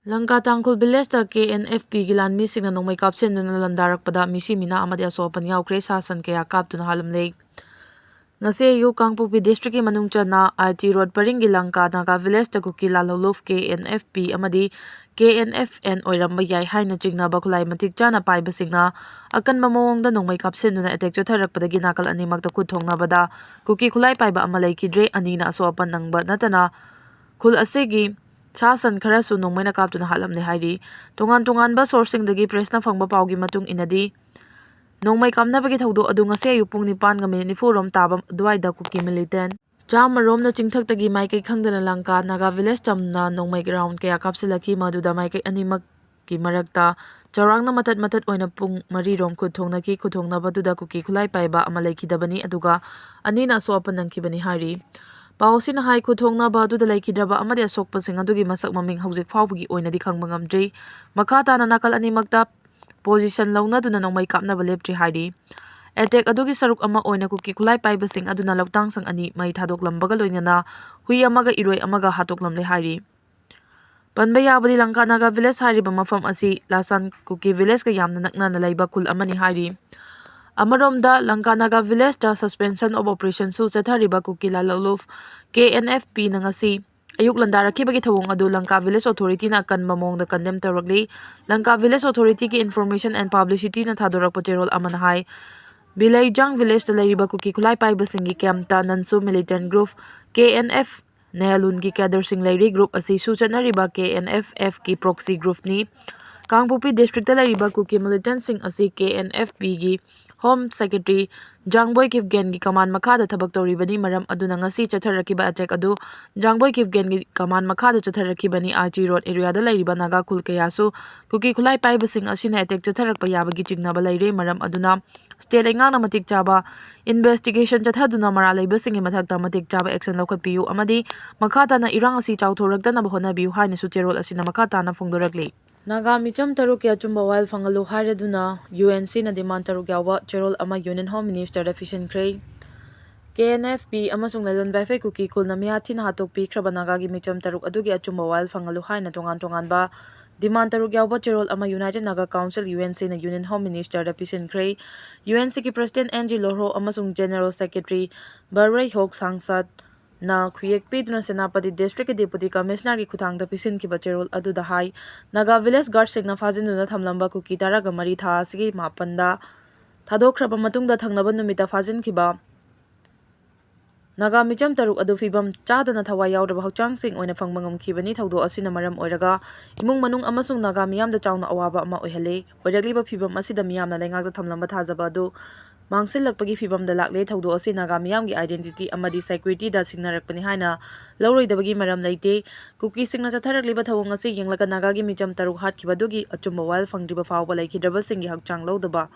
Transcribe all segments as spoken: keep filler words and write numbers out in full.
ꯂꯪꯀꯥ ꯇꯥꯡꯈꯨꯜ ꯚꯤꯂꯦꯖꯇ K N F ꯄꯤꯒꯤ ꯂꯥꯟꯃꯤꯁꯤꯡꯅ ꯅꯣꯡꯃꯩ ꯀꯥꯞꯁꯤꯟꯗꯨꯅ ꯂꯥꯟꯗꯥꯔꯛꯄꯗ ꯃꯤꯁꯤ ꯃꯤꯅꯥ ꯑꯃꯗꯤ ꯑꯁꯣꯛ ꯑꯄꯟ ꯌꯥꯎꯈ꯭ꯔꯦ꯫ ꯁꯥ ꯁꯟ ꯀꯌꯥ ꯀꯥꯞꯇꯨꯅ ꯍꯥꯠꯂꯝꯂꯦ꯫ ꯉꯁꯤ ꯑꯌꯨꯛ ꯀꯥꯡꯄꯣꯛꯄꯤ ꯗꯤꯁꯇ꯭ꯔꯤꯛꯀꯤ ꯃꯅꯨꯡ ꯆꯟꯅ ꯑꯥꯏ ꯇꯤ ꯔꯣꯗ ꯄꯔꯤꯡꯒꯤ ꯂꯪꯀꯥ ꯅꯥꯒꯥ ꯚꯤꯂꯦꯖꯇ ꯀꯨꯀꯤ ꯂꯥꯜꯍꯧꯂꯨꯞ ꯀꯦ ꯑꯦꯟ ꯑꯦꯐ ꯄꯤ ꯑꯃꯗꯤ ꯀꯦ ꯑꯦꯟ ꯑꯦꯐ ꯑꯦꯟ ꯑꯣꯏꯔꯝꯕ ꯌꯥꯏ ꯍꯥꯏꯅ ꯆꯤꯡꯅꯕ ꯈꯨꯠꯂꯥꯏ ꯃꯇꯤꯛ ꯆꯥꯅ ꯄꯥꯏꯕꯁꯤꯡꯅ ꯑꯀꯟꯕ ꯃꯑꯣꯡꯗ ꯅꯣꯡꯃꯩ ꯀꯥꯞꯁꯤꯟꯗꯨꯅ ꯑꯦꯇꯦꯛ ꯆꯠꯊꯔꯛꯄꯗꯒꯤ ꯅꯥꯀꯜ ꯑꯅꯤꯃꯛꯇ ꯈꯨꯠ ꯊꯣꯛꯅꯕꯗ ꯀꯨꯀꯤ ꯈꯨꯠꯂꯥꯏ ꯄꯥꯏꯕ ꯑꯃ ꯂꯩꯈꯤꯗ꯭ꯔꯦ꯫ ꯑꯅꯤꯅ ꯑꯁꯣꯛ ꯑꯄꯟ ꯅꯪꯕ ꯅꯠꯇꯅ ꯈꯨꯜ ꯑꯁꯤꯒꯤ ꯁꯥ ꯁꯟ ꯈꯔꯁꯨ ꯅꯣꯡꯃꯩꯅ ꯀꯥꯞꯇꯨꯅ ꯍꯥꯠꯂꯝꯂꯦ ꯍꯥꯏꯔꯤ꯫ ꯇꯣꯉꯥꯟ ꯇꯣꯉꯥꯟꯕ ꯁꯣꯔꯁꯁꯤꯡꯗꯒꯤ ꯄ꯭ꯔꯦꯁꯅ ꯐꯪꯕ ꯄꯥꯎꯒꯤ ꯃꯇꯨꯡ ꯏꯟꯅꯗꯤ, ꯅꯣꯡꯃꯩ ꯀꯥꯞꯅꯕꯒꯤ ꯊꯧꯗꯣꯛ ꯑꯗꯨ ꯉꯁꯤ ꯑꯌꯨꯛ ꯄꯨꯡ ꯅꯤꯄꯥꯟꯒ ꯃꯤꯅꯤꯠ ꯅꯤꯐꯨ ꯔꯣꯝ ꯇꯥꯕ ꯑꯗꯨꯋꯥꯏꯗ ꯀꯨꯀꯤ ꯃꯤꯂꯤꯇꯦꯟ ꯆꯥꯝꯃ ꯔꯣꯝꯅ ꯆꯤꯡꯊꯛꯇꯒꯤ ꯃꯥꯏꯀꯩ ꯈꯪꯗꯅ ꯂꯪꯀꯥ ꯅꯥꯒꯥ ꯚꯤꯂꯦꯖ ꯆꯝꯅ ꯅꯣꯡꯃꯩ ꯔꯥꯎꯟ ꯀꯌꯥ ꯀꯥꯞꯁꯤꯜꯂꯛꯈꯤ꯫ ꯃꯗꯨꯗ ꯃꯥꯏꯀꯩ ꯑꯅꯤꯃꯛꯀꯤ ꯃꯔꯛꯇ ꯆꯥꯎꯔꯥꯛꯅ ꯃꯇꯠ ꯃꯇꯠ ꯑꯣꯏꯅ ꯄꯨꯡ ꯃꯔꯤ ꯔꯣꯝ ꯈꯨꯠ ꯊꯣꯡꯅꯈꯤ꯫ ꯈꯨꯠ ꯊꯣꯡꯅꯕꯗꯨꯗ ꯀꯨꯀꯤ ꯈꯨꯠꯂꯥꯏ ꯄꯥꯏꯕ ꯑꯃ ꯂꯩꯈꯤꯗꯕꯅꯤ, ꯑꯗꯨꯒ ꯑꯅꯤꯅ ꯑꯁꯣꯛ ꯑꯄꯟ ꯅꯪꯈꯤꯕꯅꯤ ꯍꯥꯏꯔꯤ꯫ ꯄꯥꯎ ꯑꯁꯤꯅ ꯍꯥꯏ, ꯈꯨꯠ ꯊꯣꯡꯅꯕ ꯑꯗꯨꯗ ꯂꯩꯈꯤꯗ꯭ꯔꯕ ꯑꯃꯗꯤ ꯑꯁꯣꯛꯄꯁꯤꯡ ꯑꯗꯨꯒꯤ ꯃꯁꯛ ꯃꯃꯤꯡ ꯍꯧꯖꯤꯛ ꯐꯥꯎꯕꯒꯤ ꯑꯣꯏꯅꯗꯤ ꯈꯪꯕ ꯉꯝꯗ꯭ꯔꯤ꯫ ꯃꯈꯥ ꯇꯥꯅ ꯅꯥꯀꯜ ꯑꯅꯤꯃꯛꯇ ꯄꯣꯖꯤꯁꯟ ꯂꯧꯅꯗꯨꯅ ꯅꯣꯡꯃꯩ ꯀꯥꯞꯅꯕ ꯂꯦꯞꯇ꯭ꯔꯤ ꯍꯥꯏꯔꯤ꯫ ꯑꯦꯇꯦꯛ ꯑꯗꯨꯒꯤ ꯁꯔꯨꯛ ꯑꯃ ꯑꯣꯏꯅ ꯀꯨꯀꯤ ꯈꯨꯠꯂꯥꯏ ꯄꯥꯏꯕꯁꯤꯡ ꯑꯗꯨꯅ ꯂꯧꯇꯥꯡꯁꯪ ꯑꯅꯤ ꯃꯩ ꯊꯥꯗꯣꯛꯂꯝꯕꯒ ꯂꯣꯏꯅꯅ ꯍꯨꯏ ꯑꯃꯒ ꯏꯔꯣꯏ ꯑꯃꯒ ꯍꯥꯠꯇꯣꯛꯂꯝꯂꯦ ꯍꯥꯏꯔꯤ꯫ ꯄꯟꯕ ꯌꯥꯕꯗꯤ, ꯂꯪꯀꯥ ꯅꯥꯒꯥ ꯚꯤꯂꯦꯖ ꯍꯥꯏꯔꯤꯕ ꯃꯐꯝ ꯑꯁꯤ ꯂꯥꯁꯥꯟ ꯀꯨꯀꯤ ꯚꯤꯂꯦꯖꯀ ꯌꯥꯝꯅ ꯅꯛꯅꯅ ꯂꯩꯕ ꯈꯨꯜ ꯑꯃꯅꯤ ꯍꯥꯏꯔꯤ꯫ ꯑꯃꯔꯣꯝꯗ, ꯂꯪꯀꯥ ꯅꯥꯒꯥ ꯚꯤꯂꯦꯖꯇ suspension of operationꯁꯨ ꯆꯠꯊꯔꯤꯕ ꯀꯨꯀꯤ ꯂꯥꯜꯍꯧꯂꯨꯞ ꯀꯦ ꯑꯦꯟ ꯑꯦꯐ ꯄꯤꯅ ꯉꯁꯤ ꯑꯌꯨꯛ ꯂꯥꯟꯗꯥꯔꯛꯈꯤꯕꯒꯤ ꯊꯧꯑꯣꯡ ꯑꯗꯨ ꯂꯪꯀꯥ ꯚꯤꯂꯦꯖ ꯑꯣꯊꯣꯔꯤꯇꯤꯅ ꯑꯀꯟꯕ ꯃꯑꯣꯡꯗ condemn ꯇꯧꯔꯛꯂꯤ꯫ Lanka village ꯑꯣꯊꯣꯔꯤꯇꯤꯒꯤ information and ꯄꯕ꯭ꯂꯤꯁꯤꯇꯤꯅ ꯊꯥꯗꯣꯔꯛꯄ ꯆꯦꯔꯣꯜ ꯑꯃꯅ ꯍꯥꯏ, ꯕꯤꯂꯩꯖꯥꯡ ꯚꯤꯂꯦꯖꯇ ꯂꯩꯔꯤꯕ ꯀꯨꯀꯤ ꯈꯨꯠꯂꯥꯏ ꯄꯥꯏꯕꯁꯤꯡꯒꯤ ꯀꯦꯝꯞꯇ ꯅꯟꯁꯨ ꯃꯤꯂꯤꯇꯦꯟ ꯒ꯭ꯔꯨꯞ ꯀꯦ ꯑꯦꯟ ꯑꯦꯐ ꯅꯦꯍꯂꯨꯟꯒꯤ ꯀꯦꯗꯔꯁꯤꯡ ꯂꯩꯔꯤ꯫ ꯒ꯭ꯔꯨꯞ ꯑꯁꯤꯁꯨ ꯆꯠꯅꯔꯤꯕ ꯀꯦ ꯑꯦꯟ ꯑꯦꯐ ꯑꯦꯐꯀꯤ ꯄ꯭ꯔꯣꯛꯁꯤ ꯒ꯭ꯔꯨꯞꯅꯤ꯫ ꯀꯥꯡꯄꯣꯛꯄꯤ ꯗꯤꯁꯇ꯭ꯔꯤꯛꯇ ꯂꯩꯔꯤꯕ ꯀꯨꯀꯤ ꯃꯤꯂꯤꯇꯦꯟꯁꯤꯡ ꯑꯁꯤ ꯀꯦ ꯑꯦꯟ ꯑꯦꯐ ꯄꯤꯒꯤ ꯍꯣꯝ ꯁꯦꯀ꯭ꯔꯦꯇꯔꯤ ꯖꯥꯡꯕꯣꯏ ꯈꯤꯞꯒꯦꯟꯒꯤ ꯀꯃꯥꯟ ꯃꯈꯥꯗ ꯊꯕꯛ ꯇꯧꯔꯤꯕꯅꯤ꯫ ꯃꯔꯝ ꯑꯗꯨꯅ ꯉꯁꯤ ꯆꯠꯊꯔꯛꯈꯤꯕ ꯑꯦꯇꯦꯛ ꯑꯗꯨ ꯖꯥꯡꯕꯣꯏ ꯈꯤꯞꯒꯦꯟꯒꯤ ꯀꯃꯥꯟ ꯃꯈꯥꯗ ꯆꯠꯊꯔꯛꯈꯤꯕꯅꯤ꯫ ꯑꯥꯏ ꯖꯤ ꯔꯣꯗ ꯑꯦꯔꯤꯌꯥꯗ ꯂꯩꯔꯤꯕ ꯅꯥꯒꯥ ꯈꯨꯜ ꯀꯌꯥꯁꯨ ꯀꯨꯀꯤ ꯈꯨꯠꯂꯥꯏ ꯄꯥꯏꯕꯁꯤꯡ ꯑꯁꯤꯅ ꯑꯦꯇꯦꯛ ꯆꯠꯊꯔꯛꯄ ꯌꯥꯕꯒꯤ ꯆꯤꯡꯅꯕ ꯂꯩꯔꯦ꯫ ꯃꯔꯝ ꯑꯗꯨꯅ ꯁ꯭ꯇꯦꯠ ꯂꯩꯉꯥꯛꯅ ꯃꯇꯤꯛ ꯆꯥꯕ ꯏꯟꯚꯦꯁꯇꯤꯒꯦꯁꯟ ꯆꯠꯊꯗꯨꯅ ꯃꯔꯥꯜ ꯂꯩꯕꯁꯤꯡꯒꯤ ꯃꯊꯛꯇ ꯃꯇꯤꯛ ꯆꯥꯕ ꯑꯦꯛꯁꯟ ꯂꯧꯈꯠꯄꯤꯌꯨ ꯑꯃꯗꯤ ꯃꯈꯥ ꯇꯥꯅ ꯏꯔꯥꯡ ꯑꯁꯤ ꯆꯥꯎꯊꯣꯔꯛꯇꯅꯕ ꯍꯣꯠꯅꯕꯤꯌꯨ ꯍꯥꯏꯅꯁꯨ ꯆꯦꯔꯣꯜ ꯑꯁꯤꯅ ꯃꯈꯥ ꯇꯥꯅ ꯐꯣꯡꯗꯣꯔꯛꯂꯤ꯫ ꯅꯥꯒꯥ ꯃꯤꯆꯝ ꯇꯔꯨꯛꯀꯤ ꯑꯆꯨꯝꯕ ꯋꯥꯌꯦꯜ ꯐꯪꯍꯜꯂꯨ ꯍꯥꯏꯔꯗꯨꯅ ꯌꯨ ꯑꯦꯟ ꯁꯤꯅ ꯗꯤꯃꯥꯟ ꯇꯔꯨꯛ ꯌꯥꯎꯕ ꯆꯦꯔꯣꯜ ꯑꯃ ꯌꯨꯅꯤꯌꯟ ꯍꯣꯝ ꯃꯤꯅꯤꯁꯇꯔꯗ ꯄꯤꯁꯤꯟꯈ꯭ꯔꯦ꯫ ꯀꯦ ꯑꯦꯟ ꯑꯦꯐ ꯄꯤ ꯑꯃꯁꯨꯡ ꯂꯥꯏꯂꯣꯟ ꯕꯥꯏꯐꯩ ꯀꯨꯀꯤ ꯈꯨꯜꯅ ꯃꯤꯍꯥꯠ ꯊꯤꯅ ꯍꯥꯠꯇꯣꯛꯄꯤꯈ꯭ꯔꯕ ꯅꯥꯒꯥꯒꯤ ꯃꯤꯆꯝ ꯇꯔꯨꯛ ꯑꯗꯨꯒꯤ ꯑꯆꯨꯝꯕ ꯋꯥꯌꯦꯜ ꯐꯪꯍꯜꯂꯨ ꯍꯥꯏꯅ ꯇꯣꯉꯥꯟ ꯇꯣꯉꯥꯟꯕ demand ꯇꯔꯨꯛ ꯌꯥꯎꯕ ꯆꯦꯔꯣꯜ ꯑꯃ United Naga Council, U N C ꯅ Union Home Minister ꯗ ꯄꯤꯁꯤꯟꯈ꯭ꯔꯦ꯫ U N C ꯒꯤ President N G Lorho ꯑꯃꯁꯨꯡ General Secretary Barwei Hok Sangsat ꯅ ꯈꯨꯌꯦꯛ ꯄꯤꯗꯨꯅ ꯁꯦꯅꯥꯄꯇꯤ District ꯀꯤ Deputy Commissioner ꯒꯤ ꯈꯨꯠꯊꯥꯡꯗ ꯄꯤꯁꯤꯟꯈꯤꯕ ꯆꯦꯔꯣꯜ ꯑꯗꯨꯗ ꯍꯥꯏ, ꯅꯥꯒꯥ village guard ꯁꯤꯡꯅ ꯐꯥꯖꯤꯟꯗꯨꯅ ꯊꯝꯂꯝꯕ ꯀꯨꯀꯤ ꯇꯔꯥꯒ ꯃꯔꯤ ꯊꯥ ꯑꯁꯤꯒꯤ ꯃꯥꯄꯟꯗ ꯊꯥꯗꯣꯛꯈ꯭ꯔꯕ ꯃꯇꯨꯡꯗ ꯊꯪꯅꯕ ꯅꯨꯃꯤꯠꯇ ꯐꯥꯖꯤꯟꯈꯤꯕ ꯅꯥꯒꯥ ꯃꯤꯆꯝ ꯇꯔꯨꯛ ꯑꯗꯨ ꯐꯤꯕꯝ ꯆꯥꯗꯅ ꯊꯋꯥꯏ ꯌꯥꯎꯗ꯭ꯔꯕ ꯍꯛꯆꯥꯡꯁꯤꯡ ꯑꯣꯏꯅ ꯐꯪꯕ ꯉꯝꯈꯤꯕꯅꯤ꯫ ꯊꯧꯗꯣꯛ ꯑꯁꯤꯅ ꯃꯔꯝ ꯑꯣꯏꯔꯒ ꯏꯃꯨꯡ ꯃꯅꯨꯡ ꯑꯃꯁꯨꯡ ꯅꯥꯒꯥ ꯃꯤꯌꯥꯝꯗ ꯆꯥꯎꯅ ꯑꯋꯥꯕ ꯑꯃ ꯑꯣꯏꯍꯜꯂꯦ꯫ ꯑꯣꯏꯔꯛꯂꯤꯕ ꯐꯤꯕꯝ ꯑꯁꯤꯗ ꯃꯤꯌꯥꯝꯅ ꯂꯩꯉꯥꯛꯇ ꯊꯝꯂꯝꯕ ꯊꯥꯖꯕ ꯑꯗꯨ ꯃꯥꯡꯁꯤꯜꯂꯛꯄꯒꯤ ꯐꯤꯕꯝꯗ ꯂꯥꯛꯂꯦ꯫ ꯊꯧꯗꯣꯛ ꯑꯁꯤ ꯅꯥꯒꯥ ꯃꯤꯌꯥꯝꯒꯤ identity ꯑꯃꯗꯤ security ꯗ ꯁꯤꯡꯅꯔꯛꯄꯅꯤ ꯍꯥꯏꯅ ꯂꯧꯔꯣꯏꯗꯕꯒꯤ ꯃꯔꯝ ꯂꯩꯇꯦ꯫ ꯀꯨꯀꯤꯁꯤꯡꯅ ꯆꯠꯊꯔꯛꯂꯤꯕ ꯊꯧꯑꯣꯡ ꯑꯁꯤ ꯌꯦꯡꯂꯒ ꯅꯥꯒꯥꯒꯤ ꯃꯤꯆꯝ ꯇꯔꯨꯛ ꯍꯥꯠꯈꯤꯕ ꯑꯗꯨꯒꯤ ꯑꯆꯨꯝꯕ ꯋꯥꯌꯦꯜ ꯐꯪꯗ꯭ꯔꯤꯕ ꯐꯥꯎꯕ ꯂꯩꯈꯤꯗ꯭ꯔꯕꯁꯤꯡꯒꯤ ꯍꯛꯆꯥꯡ ꯂꯧꯗꯕ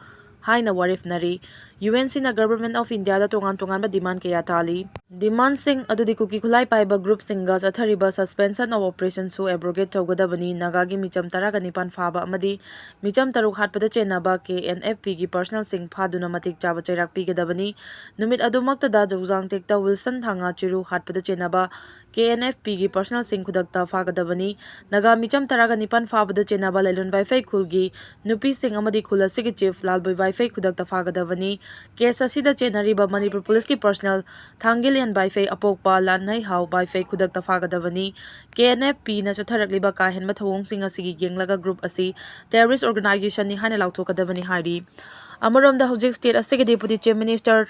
ꯍꯥꯏꯅ ꯋꯥꯔꯦꯞꯅꯔꯤ꯫ U N C ꯅ Government of India ꯗ ꯇꯣꯉꯥꯟ ꯇꯣꯉꯥꯟꯕ demand ꯀꯌꯥ ꯊꯥꯜꯂꯤ꯫ Demand ꯁꯤꯡ ꯑꯗꯨꯗꯤ ꯀꯨꯀꯤ ꯈꯨꯠꯂꯥꯏ ꯄꯥꯏꯕ group ꯁꯤꯡꯒ ꯆꯠꯊꯔꯤꯕ suspension of operation ꯁꯨ abrogate ꯇꯧꯒꯗꯕꯅꯤ, ꯅꯥꯒꯥꯒꯤ ꯃꯤꯆꯝ ꯇꯔꯥꯒ ꯅꯤꯄꯥꯟ ꯐꯥꯕ ꯑꯃꯗꯤ ꯃꯤꯆꯝ ꯇꯔꯨꯛ ꯍꯥꯠꯄꯗ ꯆꯦꯟꯅꯕ K N F P ꯒꯤ personnel ꯁꯤꯡ ꯐꯥꯗꯨꯅ ꯃꯇꯤꯛ ꯆꯥꯕ ꯆꯩꯔꯥꯛ ꯄꯤꯒꯗꯕꯅꯤ꯫ ꯅꯨꯃꯤꯠ ꯑꯗꯨꯃꯛꯇꯗ ꯖꯧꯖꯥꯡ ꯇꯦꯛꯇ Wilson ꯊꯥꯡꯉꯥ ꯆꯤꯔꯨ ꯍꯥꯠꯄꯗ ꯆꯦꯟꯅꯕ K N F P ꯒꯤ personnel ꯁꯤꯡ ꯈꯨꯗꯛꯇ ꯐꯥꯒꯗꯕꯅꯤ꯫ ꯅꯥꯒꯥ ꯃꯤꯆꯝ ꯇꯔꯥꯒ ꯅꯤꯄꯥꯟ ꯐꯥꯕꯗ ꯆꯦꯟꯅꯕ ꯂꯩꯂꯣꯟ ꯕꯥꯏꯐꯩ ꯈꯨꯜꯒꯤ ꯅꯨꯄꯤꯁꯤꯡ ꯑꯃꯗꯤ ꯈꯨꯜ ꯑꯁꯤꯒꯤ chief ꯂꯥꯜꯕꯣꯏ ꯕꯥꯏꯐꯩ ꯈꯨꯗꯛꯇ ꯐꯥꯒꯗꯕꯅꯤ꯫ Case ꯑꯁꯤꯗ ꯆꯦꯟꯅꯔꯤꯕ ꯃꯅꯤꯄꯨꯔ police ꯀꯤ personnel ꯊꯥꯡꯒꯤꯂꯦꯟ ꯕꯥꯏꯐꯩ, ꯑꯄꯣꯛꯄ ꯂꯥꯟꯅꯩꯍꯥꯎ ꯕꯥꯏꯐꯩ ꯈꯨꯗꯛꯇ ꯐꯥꯒꯗꯕꯅꯤ꯫ K N F P ꯅ ꯆꯠꯊꯔꯛꯂꯤꯕ ꯀꯥ ꯍꯦꯟꯕ ꯊꯧꯑꯣꯡꯁꯤꯡ ꯑꯁꯤꯒꯤ ꯌꯦꯡꯂꯒ group ꯑꯁꯤ terrorist organization ꯅꯤ ꯍꯥꯏꯅ ꯂꯥꯎꯊꯣꯛꯀꯗꯕꯅꯤ ꯍꯥꯏꯔꯤ꯫ ꯑꯃꯔꯣꯝꯗ ꯍꯧꯖꯤꯛ state ꯑꯁꯤꯒꯤ Deputy Chief Minister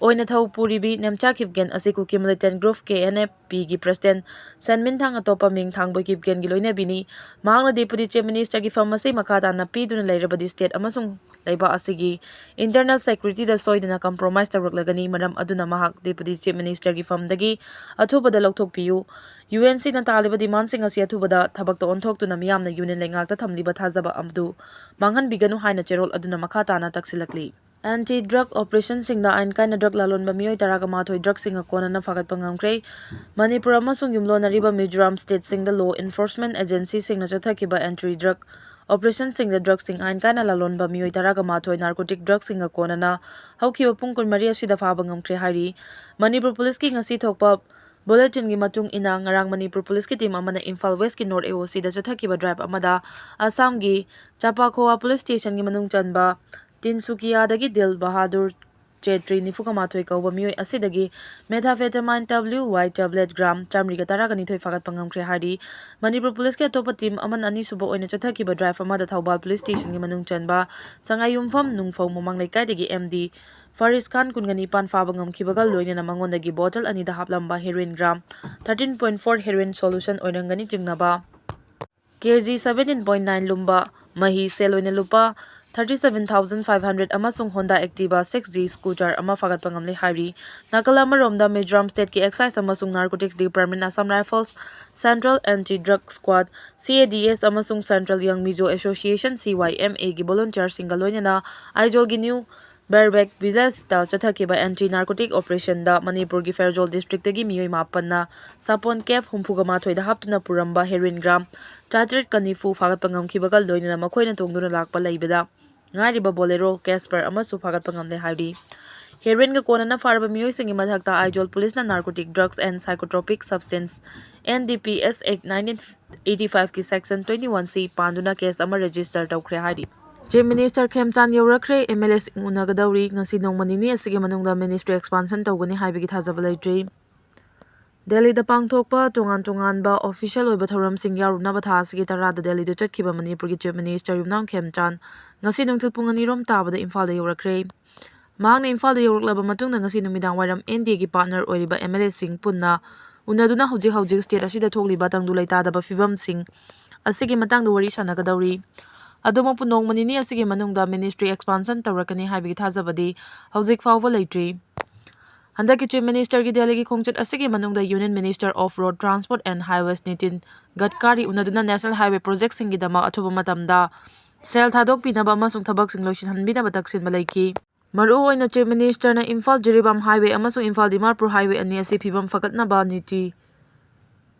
ꯑꯣꯏꯅ ꯊꯧ ꯄꯨꯔꯤꯕꯤ ꯅꯦꯝꯆꯥ ꯀꯤꯞꯒꯦꯟ ꯑꯁꯤ ꯀꯨꯀꯤ militant group K N F P ꯒꯤ president ꯁꯟꯃꯤꯟꯊꯥꯡ ꯑꯇꯣꯞꯄ ꯃꯤꯡ ꯊꯥꯡꯕ ꯀꯤꯞꯒꯦꯟꯒꯤ ꯂꯣꯏꯅꯕꯤꯅꯤ꯫ ꯃꯍꯥꯛꯅ Deputy Chief Minister ꯒꯤ ꯐꯝ ꯑꯁꯤ ꯃꯈꯥ ꯇꯥꯅ ꯄꯤꯗꯨꯅ ꯂꯩꯔꯕꯗꯤ state ꯑꯃꯁꯨꯡ ꯂꯩꯕꯥꯛ ꯑꯁꯤꯒꯤ internal security ꯗ ꯁꯣꯏꯗꯅ compromise ꯇꯧꯔꯛꯂꯒꯅꯤ꯫ ꯃꯔꯝ ꯑꯗꯨꯅ ꯃꯍꯥꯛ Deputy Chief Minister ꯒꯤ ꯐꯝꯗꯒꯤ ꯑꯊꯨꯕꯗ ꯂꯧꯊꯣꯛꯄꯤꯌꯨ꯫ U N C ꯅ ꯇꯥꯜꯂꯤꯕ demand ꯁꯤꯡ ꯑꯁꯤ ꯑꯊꯨꯕꯗ ꯊꯕꯛꯇ ꯑꯣꯟꯊꯣꯛꯇꯨꯅ ꯃꯤꯌꯥꯝꯅ Union ꯂꯩꯉꯥꯛꯇ ꯊꯝꯂꯤꯕ ꯊꯥꯖꯕ ꯑꯗꯨ ꯃꯥꯡꯍꯟꯕꯤꯒꯅꯨ ꯍꯥꯏꯅ ꯆꯦꯔꯣꯜ ꯑꯗꯨꯅ ꯃꯈꯥ ꯇꯥꯅ ꯇꯛꯁꯤꯜꯂꯛꯂꯤ꯫ Anti drug operation ꯁꯤꯡꯗ ꯑꯥꯏꯟ ꯀꯥꯏꯅ drug ꯂꯥꯂꯣꯟꯕ ꯃꯤꯑꯣꯏ ꯇꯔꯥꯒ ꯃꯥꯊꯣꯏ drug ꯁꯤꯡꯒ ꯀꯣꯟꯅꯅ ꯐꯥꯒꯠꯄ ꯉꯝꯈ꯭ꯔꯦ꯫ ꯃꯅꯤꯄꯨꯔ ꯑꯃꯁꯨꯡ ꯌꯨꯝꯂꯣꯟꯅꯔꯤꯕ ꯃꯤꯖꯣꯔꯥꯝ state ꯁꯤꯡꯗ law enforcement agency ꯁꯤꯡꯅ ꯆꯠꯊꯈꯤꯕ anti drug ꯑꯣꯄꯔꯦꯁꯟꯁꯤꯡꯗ ꯗ꯭ꯔꯒꯁꯤꯡ ꯑꯥꯏꯟ ꯀꯥꯏꯅ ꯂꯂꯣꯟꯕ ꯃꯤꯑꯣꯏ ꯇꯔꯥꯒ ꯃꯥꯊꯣꯏ ꯅꯥꯔꯀꯣꯇꯤꯛ ꯗ꯭ꯔꯒꯁꯤꯡꯒ ꯀꯣꯟꯅꯅ ꯍꯧꯈꯤꯕ ꯄꯨꯡ ꯀꯨꯟꯃꯔꯤ ꯑꯁꯤꯗ ꯐꯥꯕ ꯉꯝꯈ꯭ꯔꯦ ꯍꯥꯏꯔꯤ꯫ ꯃꯅꯤꯄꯨꯔ ꯄꯨꯂꯤꯁꯀꯤ ꯉꯁꯤ ꯊꯣꯛꯄ ꯕꯨꯂꯦꯇꯤꯟꯒꯤ ꯃꯇꯨꯡ ꯏꯟꯅ, ꯉꯔꯥꯡ ꯃꯅꯤꯄꯨꯔ ꯄꯨꯂꯤꯁꯀꯤ ꯇꯤꯝ ꯑꯃꯅ ꯏꯝꯐꯥꯜ ꯋꯦꯁꯀꯤ ꯅꯣꯔꯠ ꯑꯦ ꯑꯣ ꯁꯤꯗ ꯆꯠꯊꯈꯤꯕ ꯗ꯭ꯔꯥꯏꯚ ꯑꯃꯗ ꯑꯁꯥꯝꯒꯤ ꯆꯥꯄꯥꯈꯣꯋꯥ ꯄꯨꯂꯤꯁ ꯁ꯭ꯇꯦꯁꯟꯒꯤ ꯃꯅꯨꯡ ꯆꯟꯕ ꯇꯤꯟꯁꯨꯀꯤꯌꯥꯗꯒꯤ ꯗꯤꯜ ꯕꯍꯥꯗꯨꯔ ꯆꯦꯇ꯭ꯔꯤ ꯅꯤꯐꯨꯒ ꯃꯥꯊꯣꯏ ꯀꯧꯕ ꯃꯤꯑꯣꯏ ꯑꯁꯤꯗꯒꯤ methamphetamine W Y tablet gram ꯆꯥꯃꯔꯤꯒ ꯇꯔꯥꯒ ꯅꯤꯊꯣꯏ ꯐꯥꯒꯠꯄ ꯉꯝꯈ꯭ꯔꯦ ꯍꯥꯏꯔꯤ꯫ ꯃꯅꯤꯄꯨꯔ ꯄꯨꯂꯤꯁꯀꯤ ꯑꯇꯣꯞꯄ ꯇꯤꯝ ꯑꯃꯅ ꯑꯅꯤꯁꯨꯕ ꯑꯣꯏꯅ ꯆꯠꯊꯈꯤꯕ ꯗ꯭ꯔꯥꯏꯚ ꯑꯃꯗ ꯊꯧꯕꯥꯜ ꯄꯨꯂꯤꯁ ꯁ꯭ꯇꯦꯁꯟꯒꯤ ꯃꯅꯨꯡ ꯆꯟꯕ ꯁꯉꯥꯏꯌꯨꯝꯐꯝ ꯅꯨꯡꯐꯧ ꯃꯃꯥꯡ ꯂꯩꯀꯥꯏꯗꯒꯤ ꯑꯦꯝ ꯗꯤ ꯐꯥꯔꯤꯁ ꯈꯥꯟ ꯀꯨꯟꯒ ꯅꯤꯄꯥꯟ ꯐꯥꯕ ꯉꯝꯈꯤꯕꯒ ꯂꯣꯏꯅꯅ ꯃꯉꯣꯟꯗꯒꯤ ꯕꯣꯇꯜ ꯑꯅꯤꯗ ꯍꯥꯞꯂꯝꯕ heroin gram thirteen point four heroin solution ꯑꯣꯏꯔꯝꯒꯅꯤ ꯆꯤꯡꯅꯕ ꯀꯦ ꯖꯤ seventeen point nine ꯂꯨꯝꯕ ꯃꯍꯤ ꯁꯦꯜ ꯑꯣꯏꯅ ꯂꯨꯄꯥ thirty seven thousand five hundred ꯑꯃꯁꯨꯡ Honda Activa six G scooter ꯑꯃ ꯐꯥꯒꯠꯄ ꯉꯝꯂꯦ ꯍꯥꯏꯔꯤ꯫ ꯅꯥꯀꯜ ꯑꯃꯔꯣꯝꯗ, ꯃꯤꯖꯣꯔꯥꯝ state ꯀꯤ Excise ꯑꯃꯁꯨꯡ Narcotics Department, Assam Rifles, Central Anti Drug Squad, C A D S ꯑꯃꯁꯨꯡ Central Young Mizo Association, C Y M A ꯒꯤ volunteer ꯁꯤꯡꯒ ꯂꯣꯏꯅꯅ ꯑꯥꯏꯖꯣꯜꯒꯤ ꯅ꯭ꯌꯨ ꯕꯔꯕꯦꯛ ꯚꯤꯂꯦꯖꯇ ꯆꯠꯊꯈꯤꯕ anti narcotic operation ꯗ ꯃꯅꯤꯄꯨꯔꯒꯤ ꯐꯦꯔꯖꯣꯜ district ꯇꯒꯤ ꯃꯤꯑꯣꯏ ꯃꯥꯄꯟꯅ ꯁꯥꯄꯣꯟ ꯀꯦꯞ ꯍꯨꯝꯐꯨꯒ ꯃꯥꯊꯣꯏꯗ ꯍꯥꯞꯇꯨꯅ ꯄꯨꯔꯝꯕ heroin gram ꯆꯥꯇ꯭ꯔꯦꯠꯀ ꯅꯤꯐꯨ ꯐꯥꯒꯠꯄ ꯉꯝꯈꯤꯕꯒ ꯂꯣꯏꯅꯅ ꯃꯈꯣꯏꯅ ꯇꯣꯡꯗꯨꯅ ꯂꯥꯛꯄ ꯂꯩꯕꯗ ꯉꯥꯏꯔꯤꯕ Bolero, Casper ꯑꯃꯁꯨ ꯐꯥꯒꯠꯄ ꯉꯝꯂꯦ ꯍꯥꯏꯔꯤ꯫ Heroin ꯒ ꯀꯣꯟꯅꯅ ꯐꯥꯔꯕ ꯃꯤꯑꯣꯏꯁꯤꯡꯒꯤ ꯃꯊꯛꯇ ꯑꯥꯏꯖꯣꯜ ꯄꯨꯂꯤꯁꯅ Narcotic Drugs and Psychotropic Substance, N D P S Act nineteen eighty five ꯀꯤ section twenty one C ꯄꯥꯟꯗꯨꯅ case ꯑꯃ register ꯇꯧꯈ꯭ꯔꯦ ꯍꯥꯏꯔꯤ꯫ Chief Minister ꯈꯦꯝꯆꯥꯟ ꯌꯧꯔꯛꯈ꯭ꯔꯦ, M L A ꯁꯤꯡ ꯎꯅꯒꯗꯧꯔꯤ꯫ ꯉꯁꯤ ꯅꯣꯡꯃ ꯅꯤꯅꯤ ꯑꯁꯤꯒꯤ ꯃꯅꯨꯡꯗ ministry expansion ꯇꯧꯒꯅꯤ ꯍꯥꯏꯕꯒꯤ ꯊꯥꯖꯕ ꯂꯩꯇ꯭ꯔꯤ꯫ ꯗꯦꯜꯂꯤꯗ ꯄꯥꯡꯊꯣꯛꯄ ꯇꯣꯉꯥꯟ ꯇꯣꯉꯥꯟꯕ official ꯑꯣꯏꯕ ꯊꯧꯔꯝꯁꯤꯡ ꯌꯥꯎꯔꯨꯅꯕ ꯊꯥ ꯑꯁꯤꯒꯤ ꯇꯔꯥꯗ ꯗꯦꯜꯂꯤꯗ ꯆꯠꯈꯤꯕ ꯃꯅꯤꯄꯨꯔꯒꯤ Chief Minister ꯌꯨꯝꯅꯥꯝ ꯈꯦꯝꯆꯥꯟ ꯉꯁꯤ ꯅꯨꯡꯊꯤꯜ ꯄꯨꯡ ꯑꯅꯤꯔꯣꯝ ꯇꯥꯕꯗ ꯏꯝꯐꯥꯜꯗ ꯌꯧꯔꯛꯈ꯭ꯔꯦ꯫ ꯃꯍꯥꯛꯅ ꯏꯝꯐꯥꯜꯗ ꯌꯧꯔꯛꯂꯕ ꯃꯇꯨꯡꯗ ꯉꯁꯤ ꯅꯨꯃꯤꯗꯥꯡ ꯋꯥꯏꯔꯝ N D A ꯒꯤ partner ꯑꯣꯏꯔꯤꯕ M L A ꯁꯤꯡ ꯄꯨꯟꯅ ꯎꯅꯗꯨꯅ ꯍꯧꯖꯤꯛ ꯍꯧꯖꯤꯛ state ꯑꯁꯤꯗ ꯊꯣꯛꯂꯤꯕ ꯇꯪꯗꯨ ꯂꯩꯇꯥꯗꯕ ꯐꯤꯕꯝꯁꯤꯡ ꯑꯁꯤꯒꯤ ꯃꯇꯥꯡꯗ ꯋꯥꯔꯤ ꯁꯥꯟꯅꯒꯗꯧꯔꯤ꯫ ꯑꯗꯨꯃꯛꯄꯨ ꯅꯣꯡꯃ ꯅꯤꯅꯤ ꯑꯁꯤꯒꯤ ꯃꯅꯨꯡꯗ ministry expansion ꯇꯧꯔꯛꯀꯅꯤ ꯍꯥꯏꯕꯒꯤ ꯊꯥꯖꯕꯗꯤ ꯍꯧꯖꯤꯛ ꯐꯥꯎꯕ ꯂꯩꯇ꯭ꯔꯤ꯫ ꯍꯟꯗꯛꯀꯤ Chief Minister ꯒꯤ ꯗꯦꯜꯂꯤꯒꯤ ꯈꯣꯡꯆꯠ ꯑꯁꯤꯒꯤ ꯃꯅꯨꯡꯗ Union Minister of Road Transport and Highways Nitin ꯒꯗꯀꯥꯔꯤ ꯎꯅꯗꯨꯅ national highway project ꯁꯤꯡꯒꯤꯗꯃꯛ ꯑꯊꯨꯕ ꯃꯇꯝꯗ ꯁꯦꯜ ꯊꯥꯗꯣꯛꯄꯤꯅꯕ ꯑꯃꯁꯨꯡ ꯊꯕꯛꯁꯤꯡ ꯂꯣꯏꯁꯤꯟꯍꯟꯕꯤꯅꯕ ꯇꯛꯁꯤꯟꯕ ꯂꯩꯈꯤ꯫ ꯃꯔꯨꯑꯣꯏꯅ Chief Minister ꯅ ꯏꯝꯐꯥꯜ ꯖꯤꯔꯤꯕꯥꯝ highway ꯑꯃꯁꯨꯡ ꯏꯝꯐꯥꯜ ꯗꯤꯃꯥꯄꯨꯔ highway ꯑꯅꯤ ꯑꯁꯤ ꯐꯤꯕꯝ ꯐꯒꯠꯅꯕ ꯅꯤꯇꯤ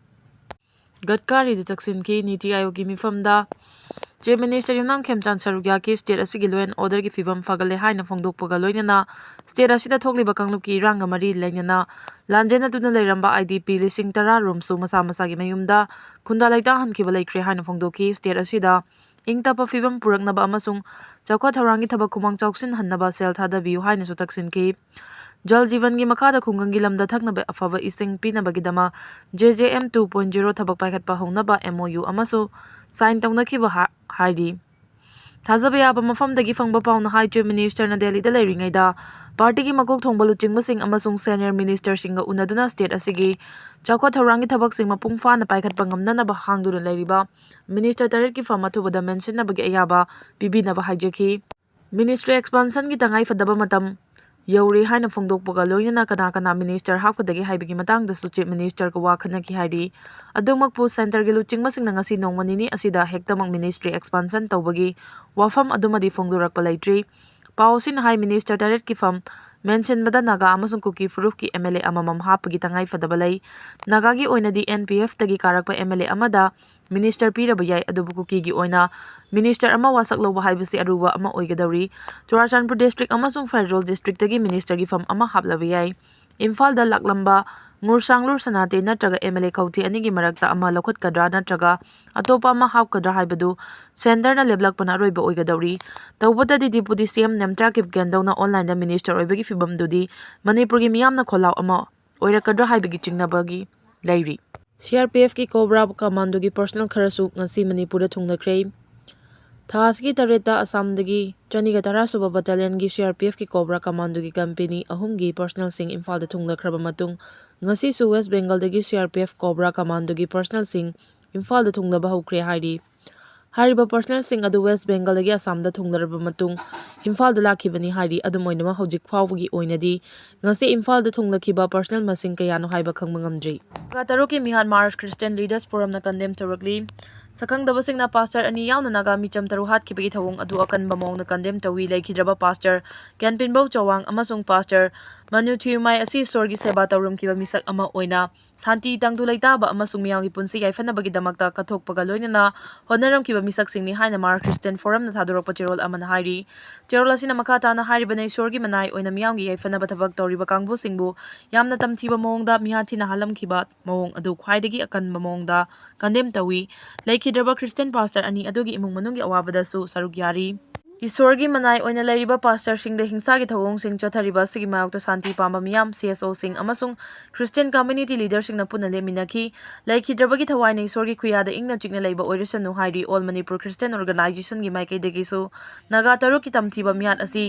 ꯒꯗꯀꯥꯔꯤꯗ ꯆꯪꯁꯤꯟꯈꯤ꯫ ꯅꯤꯇꯤ ꯑꯥꯌꯣꯒꯀꯤ ꯃꯤꯐꯝꯗ Chief Minister ꯌꯨꯝꯅꯥꯝ ꯈꯦꯝꯆꯥꯟ ꯁꯔꯨꯛꯌꯥꯒꯤ state ꯑꯁꯤꯒꯤ law and orderꯒꯤ ꯐꯤꯕꯝ ꯐꯒꯠꯂꯦ ꯍꯥꯏꯅ ꯐꯣꯡꯗꯣꯛꯄꯒ ꯂꯣꯏꯅꯅ state ꯑꯁꯤꯗ ꯊꯣꯛꯂꯤꯕ ꯀꯥꯡꯂꯨꯞꯀꯤ ꯏꯔꯥꯡꯒ ꯃꯔꯤ ꯂꯩꯅꯅ ꯂꯥꯟꯖꯦꯟꯅꯗꯨꯅ ꯂꯩꯔꯝꯕ I D P ꯂꯤꯁꯤꯡ ꯇꯔꯥ ꯔꯣꯝꯁꯨ ꯃꯁꯥ ꯃꯁꯥꯒꯤ ꯃꯌꯨꯝꯗ ꯈꯨꯟꯗꯥ ꯂꯩꯇꯥꯍꯟꯈꯤꯕ ꯂꯩꯈ꯭ꯔꯦ ꯍꯥꯏꯅ ꯐꯣꯡꯗꯣꯛꯈꯤ꯫ State ꯑꯁꯤꯗ ꯏꯪ ꯇꯞꯄ ꯐꯤꯕꯝ ꯄꯨꯔꯛꯅꯕ ꯑꯃꯁꯨꯡ ꯆꯥꯎꯈꯠ ꯊꯧꯔꯥꯡꯒꯤ ꯊꯕꯛ ꯈꯨꯃꯥꯡ ꯆꯥꯎꯁꯤꯟꯍꯟꯅꯕ ꯁꯦꯜ ꯊꯥꯗꯕꯤꯌꯨ ꯍꯥꯏꯅꯁꯨ ꯇꯛꯁꯤꯟꯈꯤ꯫ ꯖꯜ ꯖꯤꯕꯟꯒꯤ ꯃꯈꯥꯗ ꯈꯨꯡꯒꯪꯒꯤ ꯂꯝꯗ ꯊꯛꯅꯕ ꯑꯐꯕ ꯏꯁꯤꯡ ꯄꯤꯅꯕꯒꯤꯗꯃꯛ J J M two point zero ꯊꯕꯛ ꯄꯥꯏꯈꯠꯄ ꯍꯧꯅꯕ M O U ꯑꯃꯁꯨ sign ꯇꯧꯅꯈꯤꯕ ꯍꯥ-, ꯍꯥꯏꯔꯤ꯫ ꯊꯥꯖꯕ ꯌꯥꯕ ꯃꯐꯝꯗꯒꯤ ꯐꯪꯕ ꯄꯥꯎꯅ ꯍꯥꯏ, Chief Minister ꯅ ꯗꯦꯜꯂꯤꯗ ꯂꯩꯔꯤꯉꯩꯗ party ꯒꯤ ꯃꯀꯣꯛ ꯊꯣꯡꯕ ꯂꯨꯆꯤꯡꯕꯁꯤꯡ ꯑꯃꯁꯨꯡ senior minister ꯁꯤꯡꯒ ꯎꯅꯗꯨꯅ state ꯑꯁꯤꯒꯤ ꯆꯥꯎꯈꯠ ꯊꯧꯔꯥꯡꯒꯤ ꯊꯕꯛꯁꯤꯡ ꯃꯄꯨꯡ ꯐꯥꯅ ꯄꯥꯏꯈꯠꯄ ꯉꯝꯅꯅꯕ ꯍꯥꯡꯗꯨꯅ ꯂꯩꯔꯤꯕ minister ꯇꯔꯦꯠꯀꯤ ꯐꯝ ꯑꯊꯨꯕꯗ ꯃꯦꯟꯁꯤꯟꯅꯕꯒꯤ ꯑꯌꯥꯕ ꯄꯤꯕꯤꯅꯕ ꯍꯥꯏꯖꯈꯤ꯫ Ministry expansion ꯒꯤ ꯇꯉꯥꯏ ꯐꯗꯕ ꯃꯇꯝ ꯌꯧꯔꯦ ꯍꯥꯏꯅ ꯐꯣꯡꯗꯣꯛꯄꯒ ꯂꯣꯏꯅꯅ ꯀꯅꯥ ꯀꯅꯥ minister ꯍꯥꯞꯀꯗꯒꯦ ꯍꯥꯏꯕꯒꯤ ꯃꯇꯥꯡꯗꯁꯨ Chief Minister ꯒ ꯋꯥ ꯈꯟꯅꯈꯤ ꯍꯥꯏꯔꯤ꯫ ꯑꯗꯨꯃꯛꯄꯨ centre ꯒꯤ ꯂꯨꯆꯤꯡꯕꯁꯤꯡꯅ ꯉꯁꯤ ꯅꯣꯡꯃ ꯅꯤꯅꯤ ꯑꯁꯤꯗ ꯍꯦꯛꯇꯃꯛ ministry expansion ꯇꯧꯕꯒꯤ ꯋꯥꯐꯝ ꯑꯗꯨꯃꯗꯤ ꯐꯣꯡꯗꯣꯔꯛꯄ ꯂꯩꯇ꯭ꯔꯤ꯫ ꯄꯥꯎ ꯑꯁꯤꯅ ꯍꯥꯏ, minister ꯇꯔꯦꯠꯀꯤ ꯐꯝ ꯃꯦꯟꯁꯤꯟꯕꯗ ꯅꯥꯒꯥ ꯑꯃꯁꯨꯡ ꯀꯨꯀꯤ ꯐꯨꯔꯨꯞꯀꯤ M L A ꯑꯃꯃꯝ ꯍꯥꯞꯄꯒꯤ ꯇꯉꯥꯏ ꯐꯗꯕ ꯂꯩ꯫ ꯅꯥꯒꯥꯒꯤ ꯑꯣꯏꯅꯗꯤ N P F ꯇꯒꯤ ꯀꯥꯔꯛꯄ M L A ꯑꯃꯗ minister ꯄꯤꯔꯕ ꯌꯥꯏ, ꯑꯗꯨꯕꯨ ꯀꯨꯀꯤꯒꯤ ꯑꯣꯏꯅ minister ꯑꯃ ꯋꯥꯁꯛ ꯂꯧꯕ ꯍꯥꯏꯕꯁꯤ ꯑꯔꯨꯕ ꯑꯃ ꯑꯣꯏꯒꯗꯧꯔꯤ꯫ ꯆꯨꯔꯥꯆꯥꯟꯄꯨꯔ district ꯑꯃꯁꯨꯡ Pherzawl district ꯇꯒꯤ minister ꯒꯤ ꯐꯝ ꯑꯃ ꯍꯥꯞꯂꯕ ꯌꯥꯏ꯫ ꯏꯝꯐꯥꯜꯗ ꯂꯥꯛꯂꯝꯕ ꯉꯨꯔꯁꯥꯡꯂꯨꯔ ꯁꯅꯥꯇꯦ ꯅꯠꯇ꯭ꯔꯒ M L A ꯈꯧꯇꯦ ꯑꯅꯤꯒꯤ ꯃꯔꯛꯇ ꯑꯃ ꯂꯧꯈꯠꯀꯗ꯭ꯔꯥ ꯅꯠꯇ꯭ꯔꯒ ꯑꯇꯣꯞꯄ ꯑꯃ ꯍꯥꯞꯀꯗ꯭ꯔꯥ ꯍꯥꯏꯕꯗꯨ centre ꯅ ꯂꯦꯞꯂꯛꯄꯅ ꯑꯔꯣꯏꯕ ꯑꯣꯏꯒꯗꯧꯔꯤ꯫ ꯇꯧꯕꯇꯗꯤ Deputy C M Nemcha ꯀꯤꯞꯒꯦꯟꯗꯧꯅ online ꯗ minister ꯑꯣꯏꯕꯒꯤ ꯐꯤꯕꯝꯗꯨꯗꯤ ꯃꯅꯤꯄꯨꯔꯒꯤ ꯃꯤꯌꯥꯝꯅ ꯈꯣꯜꯂꯥꯎ ꯑꯃ ꯑꯣꯏꯔꯛꯀꯗ꯭ꯔꯥ ꯍꯥꯏꯕꯒꯤ ꯆꯤꯡꯅꯕꯒꯤ ꯂꯩꯔꯤ꯫ C R P F ꯀꯤ COBRA commando ꯒꯤ personnel ꯈꯔꯁꯨ ꯉꯁꯤ ꯃꯅꯤꯄꯨꯔꯗ ꯊꯨꯡꯂꯈ꯭ꯔꯦ꯫ ꯊꯥ ꯑꯁꯤꯒꯤ ꯇꯔꯦꯠꯇ ꯑꯁꯥꯝꯗꯒꯤ ꯆꯅꯤꯒ ꯇꯔꯥ ꯁꯨꯕ battalion ꯒꯤ C R P F ꯀꯤ COBRA commando ꯒꯤ company ꯑꯍꯨꯝꯒꯤ personnel ꯁꯤꯡ ꯏꯝꯐꯥꯜꯗ ꯊꯨꯡꯂꯈ꯭ꯔꯕ ꯃꯇꯨꯡ, ꯉꯁꯤꯁꯨ West Bengal ꯗꯒꯤ C R P F COBRA commando ꯒꯤ personnel ꯁꯤꯡ ꯏꯝꯐꯥꯜꯗ ꯊꯨꯡꯂꯕ ꯍꯧꯈ꯭ꯔꯦ ꯍꯥꯏꯔꯤ꯫ ꯍꯥꯏꯔꯤꯕ personnel ꯁꯤꯡ ꯑꯗꯨ West Bengal ꯗꯒꯤ ꯑꯁꯥꯝꯗ ꯊꯨꯡꯂꯔꯕ ꯃꯇꯨꯡ ꯏꯝꯐꯥꯜꯗ ꯂꯥꯛꯈꯤꯕꯅꯤ ꯍꯥꯏꯔꯤ꯫ ꯑꯗꯨꯝ ꯑꯣꯏꯅꯃꯛ, ꯍꯧꯖꯤꯛ ꯐꯥꯎꯕꯒꯤ ꯑꯣꯏꯅꯗꯤ ꯉꯁꯤ ꯏꯝꯐꯥꯜꯗ ꯊꯨꯡꯂꯈꯤꯕ personnel ꯃꯁꯤꯡ ꯀꯌꯥꯅꯣ ꯍꯥꯏꯕ ꯈꯪꯕ ꯉꯝꯗ꯭ꯔꯤ꯫ ꯅꯥꯒꯥ ꯇꯔꯨꯛꯀꯤ ꯃꯤꯍꯥꯠ March Christian Leaders Forum ꯅ condemn ꯇꯧꯔꯛꯂꯤ꯫ ꯁꯛꯈꯪꯗꯕꯁꯤꯡꯅ pastor ꯑꯅꯤ ꯌꯥꯎꯅ ꯅꯥꯒꯥ ꯃꯤꯆꯝ ꯇꯔꯨꯛ ꯍꯥꯠꯈꯤꯕꯒꯤ ꯊꯧꯑꯣꯡ ꯑꯗꯨ ꯑꯀꯟꯕ ꯃꯑꯣꯡꯗ condemn ꯇꯧꯏ꯫ ꯂꯩꯈꯤꯗ꯭ꯔꯕ pastor ꯀꯦꯟꯄꯤꯟꯕꯧ ꯆꯋꯥꯡ ꯑꯃꯁꯨꯡ pastor ꯃꯅꯨ ꯊꯤꯌꯨꯃꯥꯏ ꯑꯁꯤ ꯏꯁꯣꯔꯒꯤ ꯁꯦꯕꯥ ꯇꯧꯔꯝꯈꯤꯕ ꯃꯤꯁꯛ ꯑꯃ ꯑꯣꯏꯅ ꯁꯥꯟꯇꯤ, ꯇꯪꯗꯨ ꯂꯩꯇꯥꯕ ꯑꯃꯁꯨꯡ ꯃꯤꯌꯥꯝꯒꯤ ꯄꯨꯟꯁꯤ ꯌꯥꯏꯐꯅꯕꯒꯤꯗꯃꯛꯇ ꯀꯠꯊꯣꯛꯄꯒ ꯂꯣꯏꯅꯅ ꯍꯣꯠꯅꯔꯝꯈꯤꯕ ꯃꯤꯁꯛꯁꯤꯡꯅꯤ ꯍꯥꯏꯅ ꯃꯥꯔ ꯈ꯭ꯔꯤꯁꯇꯤꯌꯟ ꯐꯣꯔꯝꯅ ꯊꯥꯗꯣꯔꯛꯄ ꯆꯦꯔꯣꯜ ꯑꯃꯅ ꯍꯥꯏꯔꯤ꯫ ꯆꯦꯔꯣꯜ ꯑꯁꯤꯅ ꯃꯈꯥ ꯇꯥꯅ ꯍꯥꯏꯔꯤꯕꯅ, ꯏꯁꯣꯔꯒꯤ ꯃꯅꯥꯏ ꯑꯣꯏꯅ ꯃꯤꯌꯥꯝꯒꯤ ꯌꯥꯏꯐꯅꯕ ꯊꯕꯛ ꯇꯧꯔꯤꯕ ꯀꯥꯡꯕꯨꯁꯤꯡꯕꯨ ꯌꯥꯝꯅ ꯇꯝꯊꯤꯕ ꯃꯑꯣꯡꯗ ꯃꯤꯍꯥꯠ ꯊꯤꯅ ꯍꯥꯠꯂꯝꯈꯤꯕ ꯃꯑꯣꯡ ꯑꯗꯨ ꯈ꯭ꯋꯥꯏꯗꯒꯤ ꯑꯀꯟꯕ ꯃꯑꯣꯡꯗ ꯀꯟꯗꯦꯝ ꯇꯧꯏ꯫ ꯂꯩꯈꯤꯗ꯭ꯔꯕ ꯈ꯭ꯔꯤꯁꯇꯤꯌꯟ ꯄꯥꯁꯇꯔ ꯑꯅꯤ ꯑꯗꯨꯒꯤ ꯏꯃꯨꯡ ꯃꯅꯨꯡꯒꯤ ꯑꯋꯥꯕꯗꯁꯨ ꯁꯔꯨꯛ ꯌꯥꯔꯤ꯫ ꯏꯁꯣꯔꯒꯤ ꯃꯅꯥꯏ ꯑꯣꯏꯅ ꯂꯩꯔꯤꯕ ꯄꯥꯁꯇꯔꯁꯤꯡꯗ ꯍꯤꯡꯁꯥꯒꯤ ꯊꯧꯑꯣꯡꯁꯤꯡ ꯆꯠꯊꯔꯤꯕ ꯑꯁꯤꯒꯤ ꯃꯥꯌꯣꯛꯇ ꯁꯥꯟꯇꯤ ꯄꯥꯝꯕ ꯃꯤꯌꯥꯝ, ꯁꯤ ꯑꯦꯁ ꯑꯣꯁꯤꯡ ꯑꯃꯁꯨꯡ ꯈ꯭ꯔꯤꯁꯇꯤꯌꯟ ꯀꯝꯃ꯭ꯌꯨꯅꯤꯇꯤ ꯂꯤꯗꯔꯁꯤꯡꯅ ꯄꯨꯟꯅ ꯂꯦꯞꯃꯤꯟꯅꯈꯤ꯫ ꯂꯩꯈꯤꯗ꯭ꯔꯕꯒꯤ ꯊꯋꯥꯏꯅ ꯏꯁꯣꯔꯒꯤ ꯈꯨꯌꯥꯗ ꯏꯪꯅ ꯆꯤꯛꯅ ꯂꯩꯕ ꯑꯣꯏꯔꯁꯅꯨ ꯍꯥꯏꯔꯤ ꯑꯣꯜ ꯃꯅꯤꯄꯨꯔ ꯈ꯭ꯔꯤꯁꯇꯤꯌꯟ ꯑꯣꯔꯒꯅꯥꯏꯖꯦꯁꯟꯒꯤ ꯃꯥꯏꯀꯩꯗꯒꯤꯁꯨ꯫ ꯅꯥꯒꯥ ꯇꯔꯨꯛꯀꯤ ꯇꯝꯊꯤꯕ ꯃꯤꯍꯥꯠ ꯑꯁꯤ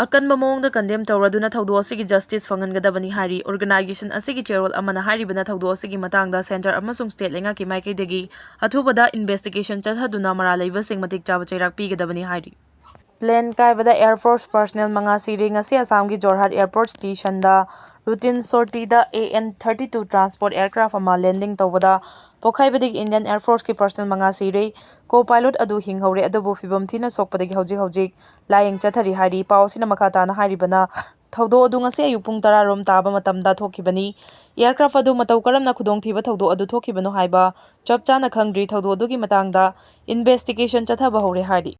ꯑꯀꯟꯕ ꯃꯑꯣꯡꯗ ꯀꯟꯗꯦꯝ ꯇꯧꯔꯗꯨꯅ ꯊꯧꯗꯣꯛ ꯑꯁꯤꯒꯤ ꯖꯁꯇꯤꯁ ꯐꯪꯍꯟꯒꯗꯕꯅꯤ ꯍꯥꯏꯔꯤ꯫ ꯑꯣꯔꯒꯅꯥꯏꯖꯦꯁꯟ ꯑꯁꯤꯒꯤ ꯆꯦꯔꯣꯜ ꯑꯃꯅ ꯍꯥꯏꯔꯤꯕꯅ ꯊꯧꯗꯣꯛ ꯑꯁꯤꯒꯤ ꯃꯇꯥꯡꯗ ꯁꯦꯟꯇꯔ ꯑꯃꯁꯨꯡ ꯁ꯭ꯇꯦꯠ ꯂꯩꯉꯥꯛꯀꯤ ꯃꯥꯏꯀꯩꯗꯒꯤ ꯑꯊꯨꯕꯗ ꯏꯟꯚꯦꯁꯇꯤꯒꯦꯁꯟ ꯆꯠꯊꯗꯨꯅ ꯃꯔꯥꯜ ꯂꯩꯕꯁꯤꯡ ꯃꯇꯤꯛ ꯆꯥꯕ ꯆꯩꯔꯥꯛ ꯄꯤꯒꯗꯕꯅꯤ ꯍꯥꯏꯔꯤ꯫ ꯄ꯭ꯂꯦꯟ ꯀꯥꯏꯕꯗ ꯑꯦꯌꯔ ꯐꯣꯔꯁ ꯄꯔꯁꯅꯦꯜ ꯃꯉꯥ ꯁꯤꯔꯦ꯫ ꯉꯁꯤ ꯑꯁꯥꯝꯒꯤ ꯖꯣꯔꯍꯥꯠ ꯑꯦꯌꯔꯄꯣꯔꯠ ꯁ꯭ꯇꯦꯁꯟꯗ ꯔꯨꯇꯤꯟ ꯁꯣꯔꯇꯤꯗ A N thirty two transport aircraft ꯑꯃ ꯂꯦꯟꯗꯤꯡ ꯇꯧꯕꯗ ꯄꯣꯈꯥꯏꯕꯗꯒꯤ ꯏꯟꯗꯤꯌꯟ ꯑꯦꯌꯔ ꯐꯣꯔꯁꯀꯤ ꯄꯔꯁꯅꯦꯜ ꯃꯉꯥ ꯁꯤꯔꯦ꯫ ꯀꯣ ꯄꯥꯏꯂꯣꯠ ꯑꯗꯨ ꯍꯤꯡꯍꯧꯔꯦ, ꯑꯗꯨꯕꯨ ꯐꯤꯕꯝ ꯊꯤꯅ ꯁꯣꯛꯄꯗꯒꯤ ꯍꯧꯖꯤꯛ ꯍꯧꯖꯤꯛ ꯂꯥꯌꯦꯡ ꯆꯠꯊꯔꯤ ꯍꯥꯏꯔꯤ꯫ ꯄꯥꯎ ꯑꯁꯤꯅ ꯃꯈꯥ ꯇꯥꯅ ꯍꯥꯏꯔꯤꯕꯅ, ꯊꯧꯗꯣꯛ ꯑꯗꯨ ꯉꯁꯤ ꯑꯌꯨꯛ ꯄꯨꯡ ꯇꯔꯥ ꯔꯣꯝ ꯇꯥꯕ ꯃꯇꯝꯗ ꯊꯣꯛꯈꯤꯕꯅꯤ꯫ ꯑꯦꯌꯔꯀ꯭ꯔꯥꯐ ꯑꯗꯨ ꯃꯇꯧ ꯀꯔꯝꯅ ꯈꯨꯗꯣꯡꯊꯤꯕ ꯊꯧꯗꯣꯛ ꯑꯗꯨ ꯊꯣꯛꯈꯤꯕꯅꯣ ꯍꯥꯏꯕ ꯆꯞ ꯆꯥꯅ ꯈꯪꯗ꯭ꯔꯤ꯫ ꯊꯧꯗꯣꯛ ꯑꯗꯨꯒꯤ ꯃꯇꯥꯡꯗ ꯏꯟꯚꯦꯁꯇꯤꯒꯦꯁꯟ ꯆꯠꯊꯕ ꯍꯧꯔꯦ ꯍꯥꯏꯔꯤ꯫